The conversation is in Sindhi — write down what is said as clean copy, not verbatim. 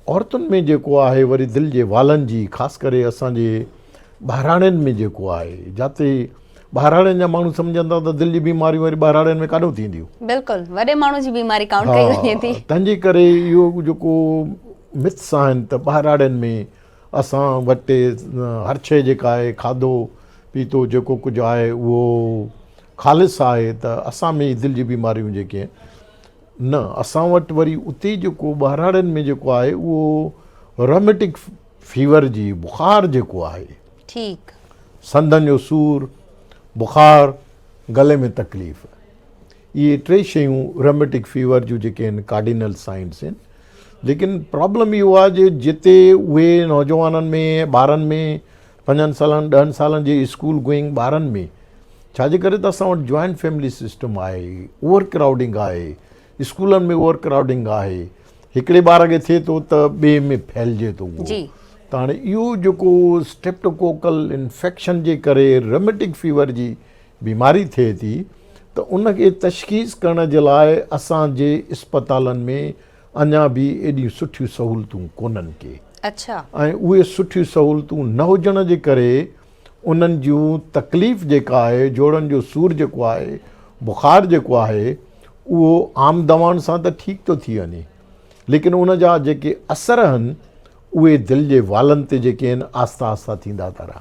عورتن ۾ جيڪو آهي وري دل جي والن جي خاص ڪري اسان جي ٻهراڙين ۾ جيڪو آهي جاتي ٻهراڙين جا ماڻهو سمجهن ٿا ته دل جي بيماريون وري ٻهراڙين ۾ ڪاڏو ٿينديون. بلڪل وڏي ماڻهو جي بيماري ڪائونٽ ڪئي وڃي ٿي. تنهن جي ڪري اهو جيڪو مٿس آهن ته ٻهراڙين ۾ اسان وٽ هر شيء جيڪا آهي کاڌو پيتو جيڪو ڪجهه آهي اهو خالص آهي ته اسان ۾ دل جي بيماريون جيڪي آهن نه اسان وٽ وري اتي جيڪو ٻهراڙين ۾ جيڪو آهي اهو رميٽڪ فيور جي بخار جيڪو آهي ٺيڪ سنڌن جو سور بخار گلي ۾ تڪليف اهي ٽي شيون رميٽڪ فيور جون جيڪي آهن ڪارڊينل سائنس آهن ليڪن پرابلم اهو آهي جي جتي اهي نوجوانن ۾ ٻارن ۾ پنجن سالن ڏهن سالن جي اسڪول گوئنگ ٻارن ۾ ڇا جي ڪري ته اسان وٽ جوائنٽ فيملي سسٽم آهي اوور ڪرائوڊنگ آهي اسڪولن ۾ اوور ڪرائوڊنگ آهي هڪڙي ٻار کي ٿئي ٿو ته ٻئي ۾ ڦهلجي ٿو اهو جي ته هاڻي اهو جيڪو اسٽريپٽوڪوڪل انفيڪشن جي ڪري رميٽڪ فيور جي بيماري ٿئي ٿي ته ان کي تشخيص ڪرڻ جي لاء اسان جي اسپتالن ۾ اڃا به ايڏيون سٺيون سهولتون ڪونهن ڪي. اڇا. ۽ اهي سٺيون سهولتون نه هجڻ جي ڪري انهن جون تڪليف جيڪا آهي جوڙن جو سور جيڪو آهي بخار جيڪو آهي اهو عام دوائن سان ته ٺيڪ ٿو ٿي وڃي ليڪن ان جا جيڪي اثر آهن اهي دل جي والن تي جيڪي آهن آهسته آهسته ٿيندا ٿا رهن.